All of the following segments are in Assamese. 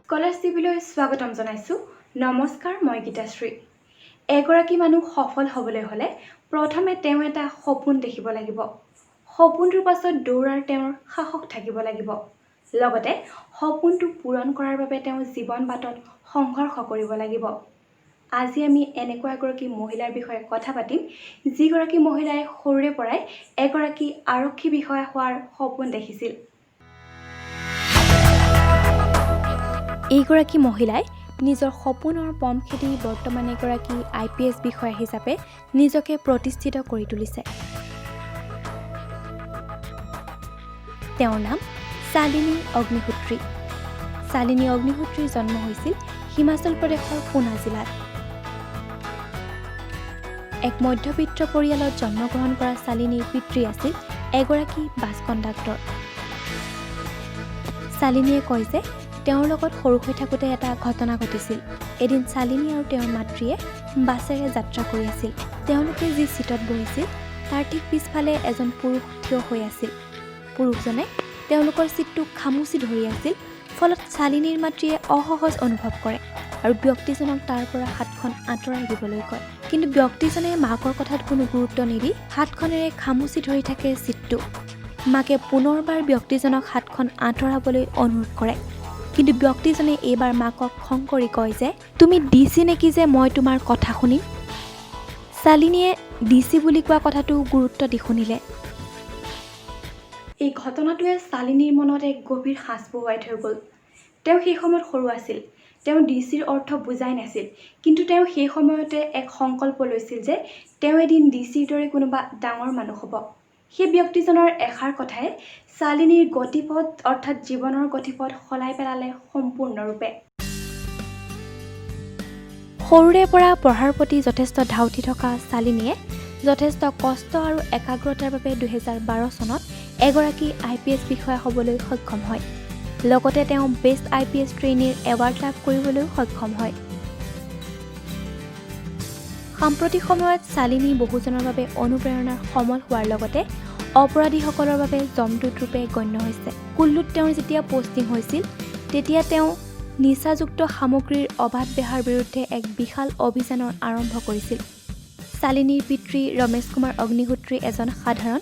স্কলাৰ্ছ টিভিলৈ স্বাগতম জনাইছোঁ। নমস্কাৰ, মই গীতাশ্ৰী। এগৰাকী মানুহ সফল হ'বলৈ হ'লে প্ৰথমে তেওঁ এটা সপোন দেখিব লাগিব। সপোনটোৰ পাছত দৌৰাৰ তেওঁৰ সাহস থাকিব লাগিব। লগতে সপোনটো পূৰণ কৰাৰ বাবে তেওঁ জীৱন বাটত সংঘৰ্ষ কৰিব লাগিব। আজি আমি এনেকুৱা এগৰাকী মহিলাৰ বিষয়ে কথা পাতিম, যিগৰাকী মহিলাই সৰুৰে পৰাই এগৰাকী আৰক্ষী বিষয়া হোৱাৰ সপোন দেখিছিল। এইগৰাকী মহিলাই নিজৰ সপোনৰ পম খেদি বৰ্তমান এগৰাকী আইপিএছ বিষয়া হিচাপে নিজকে প্ৰতিষ্ঠিত কৰি তুলিছে। তেওঁৰ নাম শালিনী অগ্নিহোত্ৰী। শালিনী অগ্নিহোত্ৰীৰ জন্ম হৈছিল হিমাচল প্ৰদেশৰ পুনা জিলাত। এক মধ্যবিত্ত পৰিয়ালত জন্মগ্ৰহণ কৰা শালিনীৰ পিতৃ আছিল এগৰাকী বাছ কণ্ডাক্টৰ। শালিনীয়ে কয় যে তেওঁৰ লগত সৰু হৈ থাকোঁতে এটা ঘটনা ঘটিছিল। এদিন শালিনী আৰু তেওঁৰ মাতৃয়ে বাছেৰে যাত্ৰা কৰি আছিল। তেওঁলোকে যি ছিটত বহিছিল, তাৰ ঠিক পিছফালে এজন পুৰুষ থিয় হৈ আছিল। পুৰুষজনে তেওঁলোকৰ ছিটটো খামুচি ধৰি আছিল। ফলত শালিনীৰ মাতৃয়ে অসহজ অনুভৱ কৰে আৰু ব্যক্তিজনক তাৰ পৰা হাতখন আঁতৰাই দিবলৈ কয়। কিন্তু ব্যক্তিজনে মাকৰ কথাত কোনো গুৰুত্ব নিদি হাতখনেৰে খামুচি ধৰি থাকে ছিটটো। মাকে পুনৰবাৰ ব্যক্তিজনক হাতখন আঁতৰাবলৈ অনুৰোধ কৰে। কিন্তু ব্যক্তিজনে এইবাৰ মাকক খং কৰি কয় যে, "তুমি ডিচি নেকি যে মই তোমাৰ কথা শুনিম?" শালিনীয়ে ডিচি বুলি কোৱা কথাটো গুৰুত্ব দি শুনিলে। এই ঘটনাটোৱে শালিনীৰ মনত এক গভীৰ সাঁচ বহুৱাই থৈ গ'ল। তেওঁ সেই সময়ত সৰু আছিল। তেওঁ ডিচিৰ অৰ্থ বুজাই নাছিল। কিন্তু তেওঁ সেই সময়তে এক সংকল্প লৈছিল যে তেওঁ এদিন ডিচিৰ দৰে কোনোবা ডাঙৰ মানুহ হ'ব। সেই ব্যক্তিজনৰ এষাৰ কথাই শালিনীৰ গতিপথ, অৰ্থাৎ জীৱনৰ গতিপথ সলাই পেলালে সম্পূৰ্ণৰূপে। সৰুৰে পৰা পঢ়াৰ প্ৰতি যথেষ্ট ধাউতি থকা শালিনীয়ে যথেষ্ট কষ্ট আৰু একাগ্ৰতাৰ বাবে 2012 চনত এগৰাকী আইপিএছ বিষয়া হ'বলৈ সক্ষম হয়। লগতে তেওঁ বেষ্ট আইপিএছ ট্ৰেইনীৰ এৱাৰ্ড লাভ কৰিবলৈও সক্ষম হয়। সাম্প্ৰতিক সময়ত শালিনী বহুজনৰ বাবে অনুপ্ৰেৰণাৰ সমল হোৱাৰ লগতে অপৰাধীসকলৰ বাবে যমদূত ৰূপে গণ্য হৈছে। কুল্লুত তেওঁৰ যেতিয়া পষ্টিং হৈছিল, তেতিয়া তেওঁ নিচাযুক্ত সামগ্ৰীৰ অবাধ বেহাৰ বিৰুদ্ধে এক বিশাল অভিযানৰ আৰম্ভ কৰিছিল। শালিনীৰ পিতৃ ৰমেশ কুমাৰ অগ্নিহোত্ৰী এজন সাধাৰণ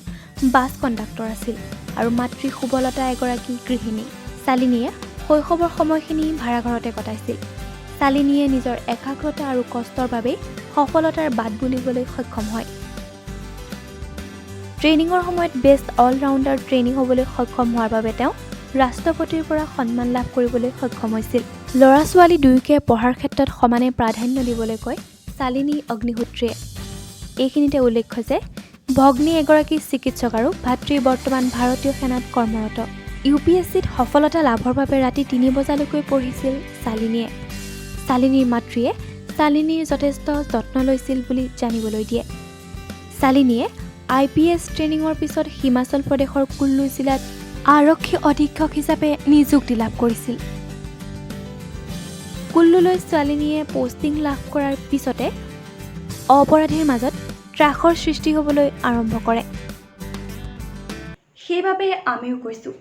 বাছ কণ্ডাক্টৰ আছিল আৰু মাতৃ সুবলতা এগৰাকী গৃহিণী। শালিনীয়ে শৈশৱৰ সময়খিনি ভাড়াঘৰতে কটাইছিল। শালিনীয়ে নিজৰ একাগ্ৰতা আৰু কষ্টৰ বাবেই সফলতাৰ বাট বুলিবলৈ সক্ষম হয়। ট্ৰেইনিঙৰ সময়ত বেষ্ট অলৰাউণ্ডাৰ ট্ৰেইনী হ'বলৈ সক্ষম হোৱাৰ বাবে তেওঁ ৰাষ্ট্ৰপতিৰ পৰা সন্মান লাভ কৰিবলৈ সক্ষম হৈছিল। ল'ৰা ছোৱালী দুয়োকে পঢ়াৰ ক্ষেত্ৰত সমানে প্ৰাধান্য দিবলৈ কয় শালিনী অগ্নিহোত্ৰীয়ে। এইখিনিতে উল্লেখ্য যে ভগ্নী এগৰাকী চিকিৎসক আৰু ভাতৃ বৰ্তমান ভাৰতীয় সেনাত কৰ্মৰত। ইউপিএছচিত সফলতা লাভৰ বাবে ৰাতি 3 বজালৈকে পঢ়িছিল শালিনীয়ে। শালিনীৰ মাতৃয়ে শালিনীৰ যথেষ্ট যত্ন লৈছিল বুলি জানিবলৈ দিয়ে। শালিনীয়ে আইপিএছ ট্ৰেইনিঙৰ পিছত হিমাচল প্ৰদেশৰ কুল্লু জিলাত আৰক্ষী অধীক্ষক হিচাপে নিযুক্তি লাভ কৰিছিল। কুল্লুলৈ শালিনীয়ে পষ্টিং লাভ কৰাৰ পিছতে অপৰাধীৰ মাজত ত্ৰাসৰ সৃষ্টি হ'বলৈ আৰম্ভ কৰে। সেইবাবে আমিও কৈছোঁ,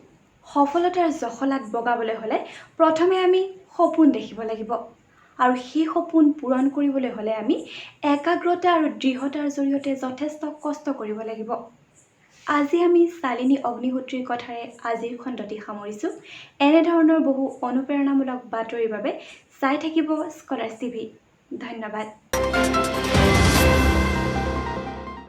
সফলতাৰ জখলাত বগাবলৈ হ'লে প্ৰথমে আমি সপোন দেখিব লাগিব আৰু সেই সপোন পূৰণ কৰিবলৈ হ'লে আমি একাগ্ৰতা আৰু দৃঢ়তাৰ জৰিয়তে যথেষ্ট কষ্ট কৰিব লাগিব। আজি আমি শালিনী অগ্নিহোত্ৰীৰ কথাৰে আজিৰ খণ্ডটি সামৰিছোঁ। এনেধৰণৰ বহু অনুপ্ৰেৰণামূলক বাতৰিৰ বাবে চাই থাকিব স্কলাৰ্ছ টিভি। ধন্যবাদ।